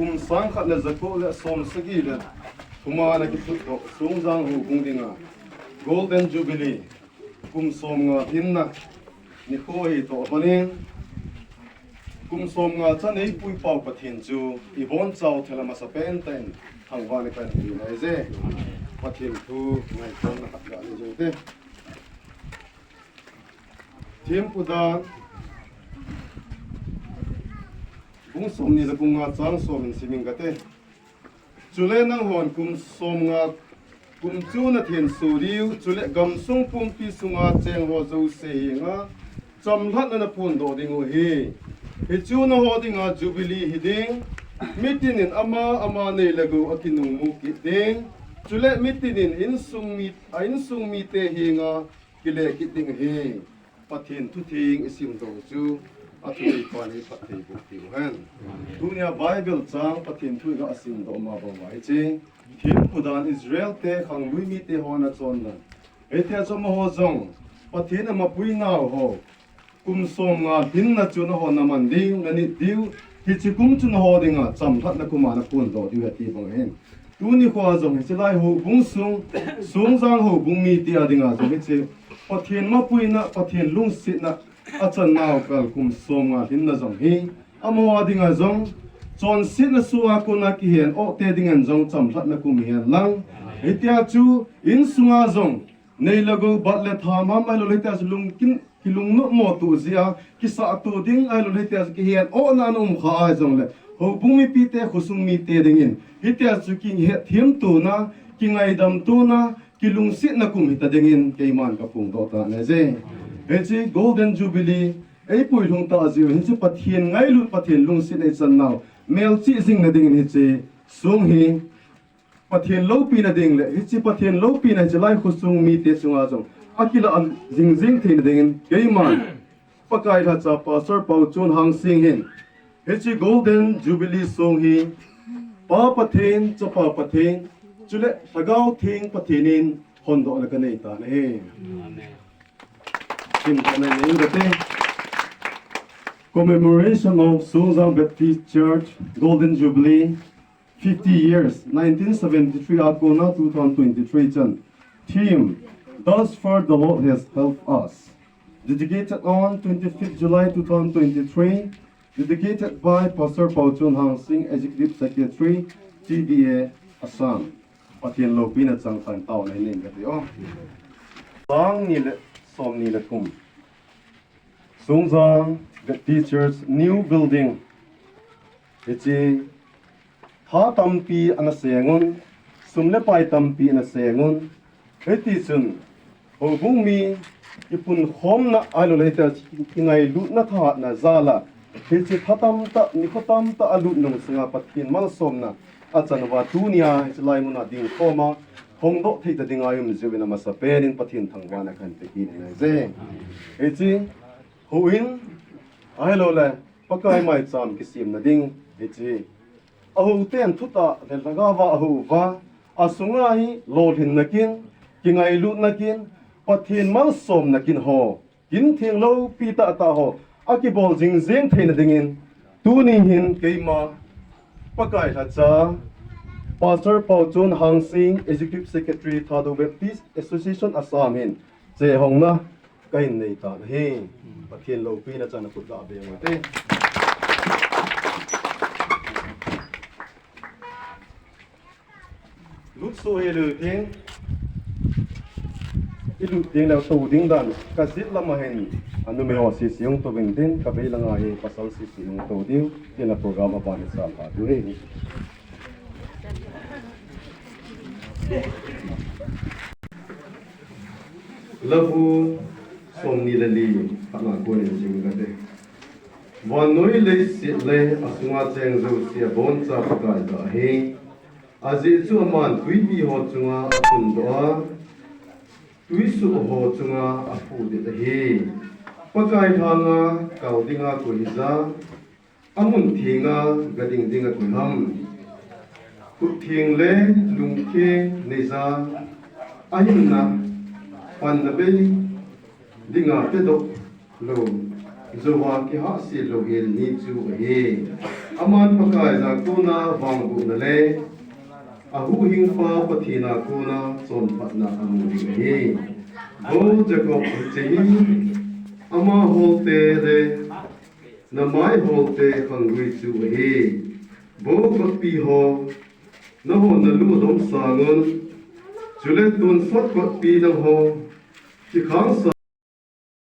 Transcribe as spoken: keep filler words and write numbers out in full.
Kum sang khat le jako le som sagi le thuma ana kiphutdoh Songjang houbung dinga Golden Jubilee kum som nga hinna nikho hi toh lhonin, kum som nga chan eipui pau Pathen chu ibonchau thei a masapen tah in thangvahna kahin pe ahi. Pathen thu ngaikholna khat kanei jing ute. Thempu dan bung somni le bung nga chang som in simin kate. Chule nanghon kum som nga kum chu nathenso diu, chule gamsung pumpi sunga cheng ho jouse henga chamlhatna naphondoh diu ahi. Hichu nangho dinga Jubilee hiding, mitin in ama ama nei le gou akinungmu kit ding, chule mitin in insung mi, a insung mite henga kile kit ding ahi. Pathen thutheng isimdoh chu athunei pan iphatthei boh diu hen. Tunia Bible chang Pathen thu iga simdoh ma bang uva hiche thempu dan Israel te khanglui mite hon achon dan, hitia chu amaho jong Pathen amapuinau ho kum som nga hinna chu nangho naman diu, nanit diu, hiche kum chu nangho dinga chamlhatna kum a naphondoh diu ahi ti bang ahin. Tuni khoa jong hiche lai houbung sung, Songjang houbung mite a dinga jong hiche Pathen mapuina, Pathen lungsetna achan nau kal kum som nga hinna jong hi amaho a dinga jong chonsetna sunga kona kihen ohte dingin jong chamlhatna kum hihen lang, hitia chu insunga jong nei le gou, bat le tham ham, ahilou le hitia chu lungkin, kilungnopmo to jeh a kisahto ding, ahilou le hitia chu kihen ohna ana um kha ahi jongle houbung mipite, khosung mite dingin hitia chu kihetthem tona, kingaidam tona, kilungsetna kum hita dingin keiman kaphongdoh tan ahi. Hiche Golden Jubilee eipui lhung tah jeh u hiche Pathen ngailut, Pathen lungsetna ichan nau melchih jing nadingin hiche song hi Pathen loupina ding le hiche Pathen loupina hiche lai khosung mite chunga jong akilah jing jing theina dingin keiman Pakai lhacha Pastor Paochon Hangsing hin hiche Golden Jubilee song hi Pa Pathen, Chapa Pathen, chule Lhagao Theng Pathen in hondohna kanei tan ahi. Amen. Commemoration of Songjang Baptist Church Golden Jubilee, fifty years, nineteen seventy-three a kona two thousand twenty-three chan. Theme: Thus far the Lord has helped us. Dedicated on twenty-fifth July two thousand twenty-three. Dedicated by Pastor Paochon Hangsing, Executive Secretary, T B A Assam. Pathen loupina chang tan taona nei kate o. Sang ni le som ni le thum. Songjang Baptist Church New Building. Hiche tha tampi ana seng un, sum le pai tampi ana seng un. Hiti chun houbung mi kipunkhomna ahilou le hitia kingailutna thahatna jal a hiche tha tamtah, nikho tamtah alut nung sunga Pathen malsomna achan uva tunia hiche lai muna dingkhom a hongdoh thei ta dinga um jeh uvin amasapen in Pathen thangvahna kahin pe kit in ahi. Hiche houin ahilou le Pakai maicham kisemna ding hiche ahou ten thutah le lhagao a ahou uva, asunga hi lolhinna kin, kingailutna kin, Pathen malsomna kin ho, kin theng loupi tahtah ho akibol jing jeng theina dingin, tuni hin keima Pakai lhacha Pastor Paochon Hangsing, Executive Secretary, Thadou Baptist Association Assam hin chehongna kahin nei tan ahi. Pathen loupina chan a khut ga be u hite. Lut soh hel u hite. Ilut teng le tou ding dan, kajih lam a hin anumei ho sese hung tou vin tin, kavei langa hi pasal sese hung tou diu tin, a program aban isam pha diu ahi. Labu somni le li, khatna kon in sim kate. Vannoi leiset le asunga cheng jouse aboncha Pakai jah ahi. Ajeh chu aman twipi ho chunga atundoh a, twisuh ho chunga aphudet ahi. Pakai lhanga kal dinga koi hija, amun thenga gading dinga koi ham? Khut theng le lungtheng neija, ahinna panna bei dinga pedoh lou. Jouva kihahsel lou hin hichu ahi. Aman Pakai a kona vangbohna le ahuhhingpa Pathen a kona chonphatna amu ding ahi. Vo Jacob, hiche hi ama holte le namai holte khanggui chu ahi. Vo kotpi ho, nangho nalu adom sangun, chule tonsot kotpi nangho kikhangsa